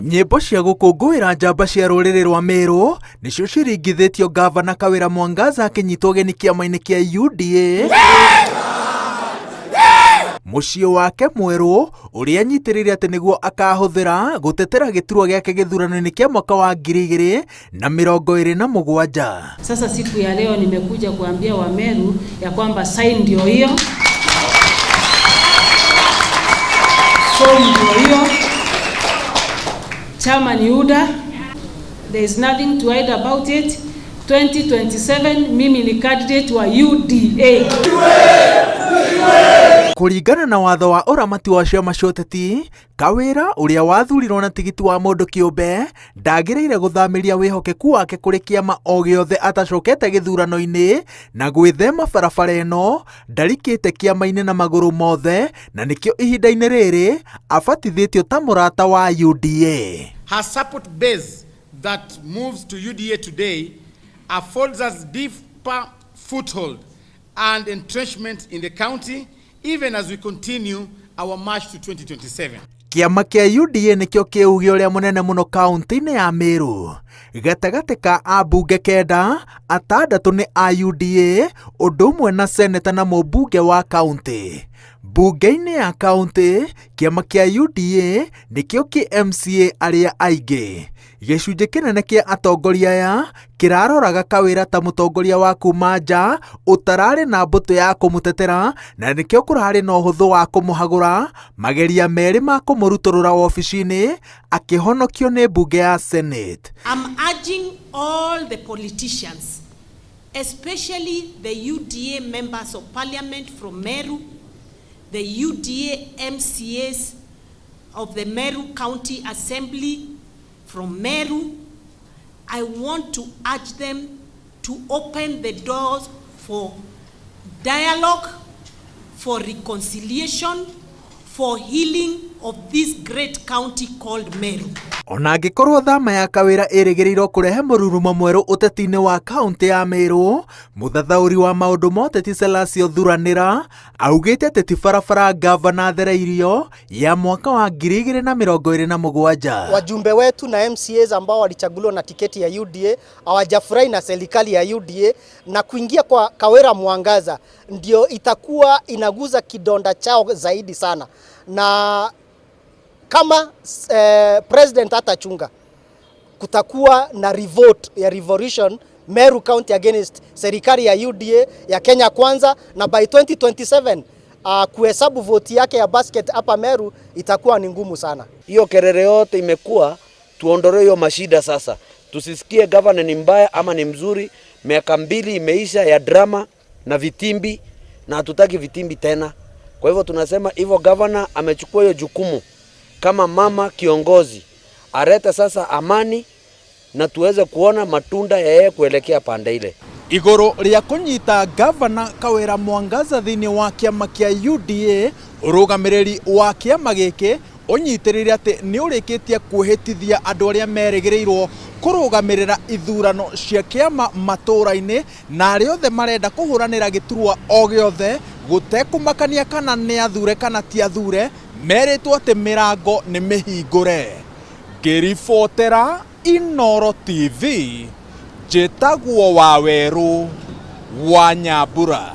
Nyĩmbo cia gũkũngũĩra njamba cia rũrĩrĩ rwa Meru nĩcio ciringithĩtio Gavana Kawĩra Mwangaza akĩnyitwo ũgeni kĩama-inĩ kĩa UDA mũciĩ wake mwerũ ũrĩa anyitĩrĩire atĩ nĩguo akahũthĩra gũtetera gĩturwa gĩake gĩthurano-inĩ kĩa mwaka wa 2027. Sasa siku ya leo nimekuja kuambia Wameru ya kwamba sign ndio hiyo, form ndio hiyo, chama ni UDA, there is nothing to hide about it. 2027 mimi ni candidate wa UDA. Kũringana na watho wa ũramati wa ciama cia ũteti, Kawĩra ũrĩa wathurirwo na tigiti wa mũndũ kĩũmbe ndagĩrĩire gũthamĩria wĩhokeku wake kũrĩ kĩama o gĩothe atacokete gĩthurano-inĩ na gwĩthema barabara ĩno ndarikĩte kĩama-inĩ na magũrũ mothe na nĩkĩo ihinda-inĩ rĩrĩ abatithĩtio ta mũrata wa UDA. Her support base that moves to UDA today affords us deeper foothold and entrenchment in the county, even as we continue our march to 2027. Kĩama kĩa UDA nĩkĩo kĩ uge ũrĩa mũnene mũno kaunti-inĩ ya Meru. Gatagatĩ ka ambunge 9, 6 nĩ a UDA, ũndũ ũmwe na seneta na mũmbunge wa kaunti. Mbunge-inĩ ya kaunti, kĩama kĩa UDA nĩkĩo kĩ MCA arĩa aingĩ. Gĩcunjĩ kĩnene kĩa atongoria aya kĩraroraga Kawĩra ta mũtongoria wa kuma nja ũtararĩ na mbũtũ ya kũmũtetera na nĩkĩo kũrarĩ na ũhũthũ wa kũmũhagũra mageria merĩ ma kũmũrutũrũra wobici-inĩ akĩhonokio nĩ mbunge ya Senate. I'm urging all the politicians, especially the UDA members of parliament from Meru, the UDA MCAs of the Meru County Assembly from Meru, I want to urge them to open the doors for dialogue, for reconciliation, for healing of this great county called Meru. Ona angĩkorwo thama ya Kawĩra ĩrĩgĩrĩirwo kũrehe mũrurumo mwerũ ũteti-inĩ wa kaunti ya Meru, mũthathaũri wa maũndũ ma ũteti Selasio Thuranĩra augĩte atĩ ti barabara ngavana athereirio ya mwaka wa 2027. Wajumbe wetu na MCAs ambao walichaguliwa na tiketi ya UDA hawajafurahi na serikali ya UDA, na kuingia kwa Kawira Mwangaza ndio itakuwa inaguza kidonda chao zaidi sana, na kama president hatachunga kutakuwa na revolt ya revolution Meru County against serikali ya UDA ya Kenya Kwanza, na by 2027 kuhesabu voti yake ya basket hapa Meru itakuwa ni ngumu sana. Hiyo kelele yote imekuwa, tuondolee hiyo mashida sasa. Tusisikie governor ni mbaya ama ni mzuri. Miaka 2 imeisha ya drama na vitimbi, na hatutaki vitimbi tena. Kwa hivyo tunasema hivyo governor amechukua hiyo jukumu kama mama kiongozi, arete sasa amani na tuweze kuona matunda ya yeye kuelekea pande ile. Igũrũ rĩa kũnyita Gavana Kawĩra Mwangaza thĩinĩ wa kĩama kĩa UDA, ũrũgamĩrĩri wa kĩama gĩkĩ ũnyitĩrĩire atĩ nĩ ũrĩkĩtie kwĩhĩtithia andũ arĩa merĩgĩrĩirwo kũrũgamĩrĩra ithurano cia kĩama matũũra-inĩ na arĩa othe marenda kũhũranĩra gĩturwa o gĩothe gũtekũmakania kana nĩ athure kana ti athure, merĩtwo atĩ mĩrango nĩ mĩhingũre. Ngĩribotera Inooro TV, njĩtagwo Wawerũ wa Nyambura.